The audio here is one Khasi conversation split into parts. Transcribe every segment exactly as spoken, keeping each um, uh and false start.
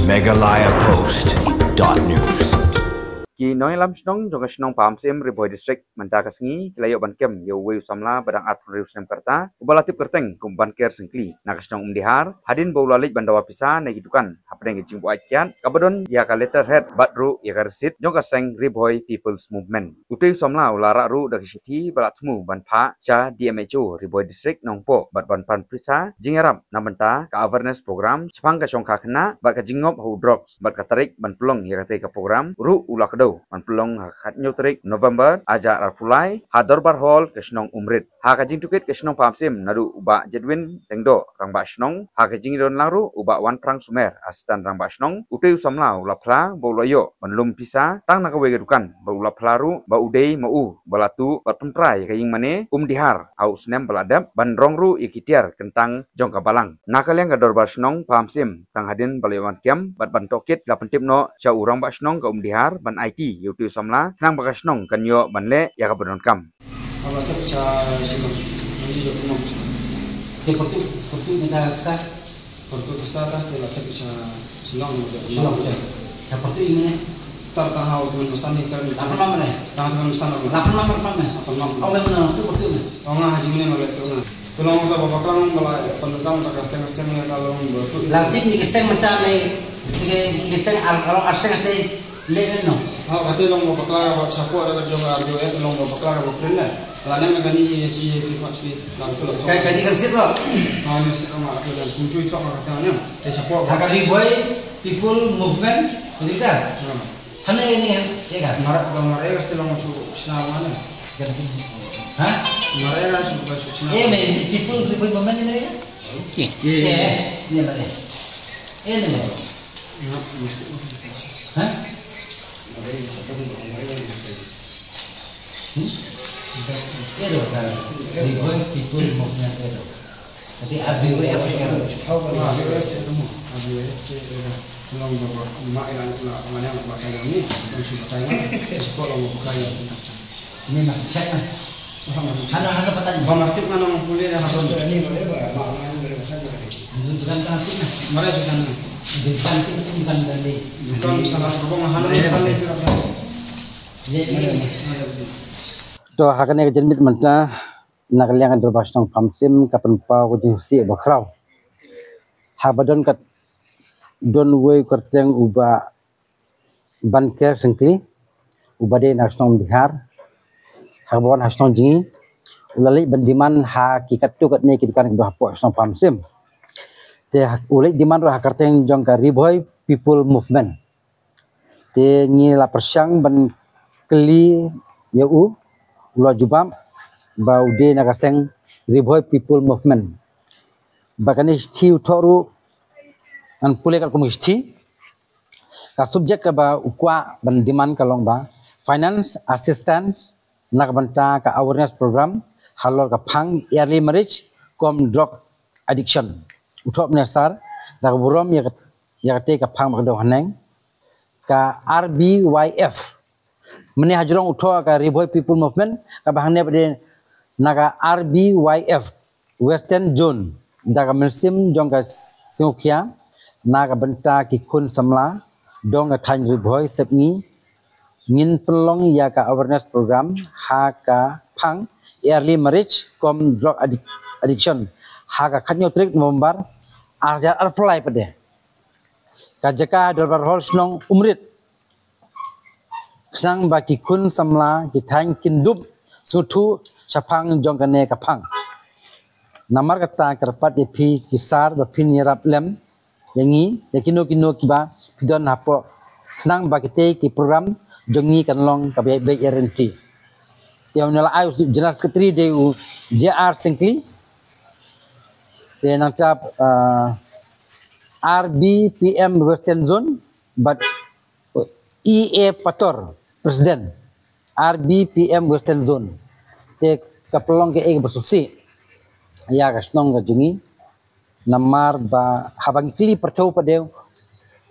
Meghalaya Post dot news. Ki nongïalam shnong jong ka shnong Pahamsyiem, Ri Bhoi District, mynta ka sngi ki la ïoh ban kem ïa uwei u samla ba dang arphew hynriew snem ka rta, uba la tip kyrteng kum u Banker Syngkli, na ka shnong Umdihar, hadien ba u la leit ban dawa pisa na ki dukan hapdeng ka jingbuaid kiad kaba don ïa ka letterhead bad ruh ïa ka receipt jong ka seng Ri Bhoi People's Movement. Utei u samla u la rah ruh da ka shithi ba la thmu ban phah sha D M H O Ri Bhoi District Nongpoh bad ban pan pisa jingïarap na bynta ka awareness program shaphang ka shongkha khynnah bad ka jingngop ha u drugs, bad ka tarik ban pynlong ïa katei ka program ruh u la kdew ban pynlong ha ka khathynñiew tarik November arhajar arphew lai ha Dorbar Hall ka shnong Umrit. Ha ka jingtohkit ka shnong Pahamsyiem naduh u Bah Jedwin Tengdoh, Rangbah Shnong, ha ka jingdon lang ruh u Bah Wanphrang Sumer, Assistant Rangbah Shnong, utei u samla u la phla ba u la ïoh ban lum pisa tang na kawei ka dukan, bad u la phla ruh ba u dei ma u ba la tuh bad pynpra ïa ka ïing mane Umdihar ha u snem ba la dep, ban rong ruh ïa ki tiar kyntang jong ka balang. Na ka liang ka Dorbar Shnong Pahamsyiem, tang hadien ba la ïoh ban kem bad ban tohkit, la pyntip noh sha u Rangbah Shnong ka Umdihar ban aiti ïa utei u samla khnang ba ka shnong kan ïoh ban leh ïa kaba donkam. Aba tep cha shnong, ani jok kumno. Te pertu, pertu kita, kita. Pertu kita tas te la tep cha shnong, shnong. Te pertu ini ne. Tar tang hau temen pesan ni kan. Apa nama ne? Tang temen pesan apa? Apa nama, apa nama? Apa nama? Oh, memang tu pertu ne. Oh, nga haji ne, malik tu ne. Tulung ta ba bakang bala, pendukang ta ka teng seng ne, ta long bertu. La tip ni keseng menta ne, ke, keseng al, al, arseng te. Leh no. Ha, kata long ba bakla ba chapoh da ka jong ka R B O F, long ba bakla ba print na. La nang kani ye ye ye mat pi lang tu la. Kai kani kan sit lo. Ha, ni sit ma tu dan kunjui chok ma kata ne. Te chapoh. Ha ka Ri Bhoi People Movement, ni kita. Ha. Hana ye ni ye ka. Mara ba mara ye ka stilong chu chna ma ne. Ha? Mara ye ka chu ba chu chna. Ye me People Ri Bhoi Movement ni ye ka. Okey. Ye. Ye, ni mara. Ye ni mara. Ha? Hmm? Edo ka Ri Bhoi People Movement Edo. Jadi R B Y F. Ini mah, check mah. Hana, hana patah. Ba martip nga nong pule na hapon. Ini mare ba, ba, ba, ba, ba, ba, ba. Ini bukan cantik mah. Mare susah ni. Ini bukan cantik, bukan dari. Bukan salah, ba, ba, hana. Mare, mare. Ini, ini. To, ha kane ka janmiet mynta, na ka liang ka Dorbar Shnong Pahamsyiem ka pynpaw ka jingsngewsih bakhraw. Haba don ka, don uwei u kyrteng u Bah Banker Syngkli, uba dei na ka shnong Umdihar, haba wan ha shnong jong ngi, u la leit ban demand ha ki katto katne ki dukan kiba hapoh shnong Pahamsyiem. Te u leit demand ruh ha kyrteng jong ka Ri Bhoi People Movement. Te ngi la pyrshang ban kylli ïa u, u la jubab ba u dei na ka seng Ri Bhoi People Movement. Ba kane ka shithi u thoh ruh, ngan pule katkum ka shithi. Ka subject kaba u kwah ban demand ka long ba finance assistance na ka bynta ka awareness program halor ka phang early marriage kum drug addiction. U thoh mynne sir, da ka burom ïa ka, ïa katei ka phang ba ka dei haneng ka R B Y F. Mynne hajrong u thoh ka Ri Bhoi People Movement, kaba hangne pat dei na ka R B Y F Western Zone. Da ka mynsiem jong ka sngewkhia na ka bynta ki khun samla jong ka thaiñ Ri Bhoi sepngi, ngin pynlong ïa ka awareness program ha ka phang early marriage kum drug addic-, addiction ha ka khathynñiew tarik November arhajar arphew lai pat dei. Ka jaka Dorbar Hall shnong Umrit. Khnang ba ki khun samla ki thaiñ kin dup sngewthuh shaphang jong kane ka phang. Namar kata kyrpad ïa phi ki sir ba phin ïarap lem ïa ngi, ïa kino kino kiba phi don hapoh, khnang ba kitei ki program jong ngi kan long kaba ïaid beit ïaid ryntih. Te u nongïalam ai u General Secretary dei u J R Syngkli. Te nangta, ah, R B P M Western Zone bad E A Pator, President, R B P M Western Zone. Te ka pynlong kaei kaba sngewsih ïa ka shnong ka jong ngi. Namar ba haba ngi kylli pyrthew pat dei,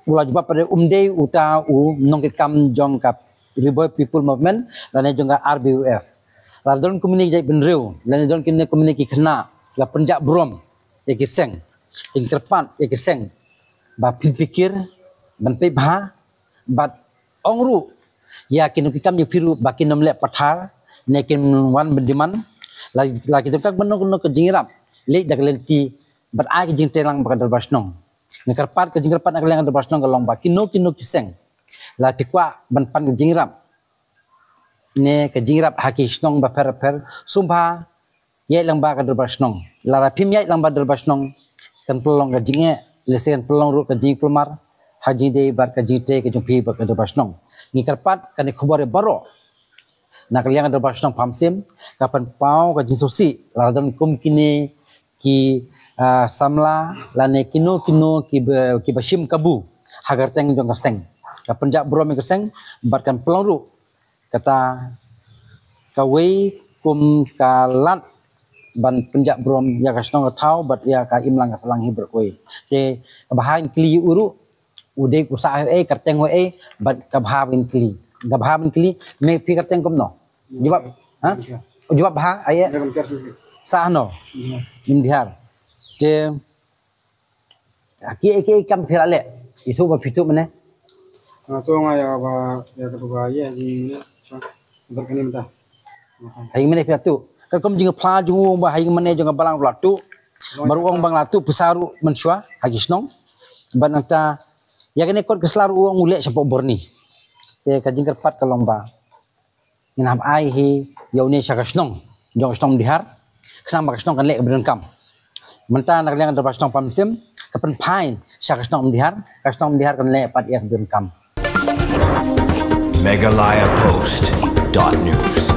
u la jubab pat dei um dei uta u nongkitkam jong ka Ri Bhoi People Movement lane jong ka R B Y F. La don kumne ki jaitbynriew lane don kine kumne ki khynnah, la pynjah burom ïa ki seng, kin kyrpad ïa ki seng ba phin pyrkhat ban peit bha bad ong ruh ïa kino ki kam ïa phi ruh ba kin ym leh pathar ne kin wan bad demand la, la ki dang tak ban ong kino ka jingïarap leh da ka lynti bad ai ka jingtreilang ba ka Dorbar Shnong. Nga kyrpad, ka jingkyrpad na ka liang ka Dorbar Shnong ka long ba kino kino ki seng la phi kwah ban pan ka jingïarap ne ka jingïarap ha ki shnong bapher bapher, sngewbha ïaid lang bad ka Dorbar Shnong. Lada phim ïaid lang bad Dorbar Shnong kan pynlong ka jingeh, lehse kan pynlong ruh ka jingkulmar ha jingïadei bad ka jingïatrei ka jong phi bad ka Dorbar Shnong. Ngi kyrpad kane ka khubor ïa baroh na ka liang ka Dorbar Shnong Pamsim, ka pynpaw ka jingsngewsih lada don kum kine ki, ah, samla lane kino kino ki ba, ki ba shim kabu ha ka kyrteng jong ka seng. Ka pynjah burom ïa ka seng bad kan pynlong ruh kata kawei kum ka lad ban pynjah burom ïa ka shnong ka thaw bad ïa ka imlang ka sahlang hi baroh kawei. Te kaba ha ngin kylli u ruh, u dei u sah ha ei, kyrteng ha ei, bad kaba ha ngin kylli. Kaba ha ngin kylli, me phi kyrteng kumno? Jubab, ha? Jubab ha, ai eh? Sah no? Ym Dihar. Te, ki, ki kam phi la leh? Itu ba phi tu mane? Ah, to nga ïa ba, ïa ka tu ba, ïa ji mane. Ber kani mata. Hai mane phi tu. Ka kum jingphla jong u ba hai mane jong ka balang la tu. Baroh ong ba la tu pisa ruh mynshuwa ha ki shnong. Bad nangta ïa kane kot ka sla ruh ong u leh shapoh Borni. Te ka jingkyrpad ka long ba ngin hap ai hi ïa une sha ka shnong jong ka shnong Dihar, khnang ba ka shnong kan leh kaba donkam. Mynta na ka liang ka Dorbar Shnong Pamsim ka pynphai sha ka shnong Dihar, ka shnong Dihar kan leh pat ïa kaba donkam. Meghalaya Post dot news.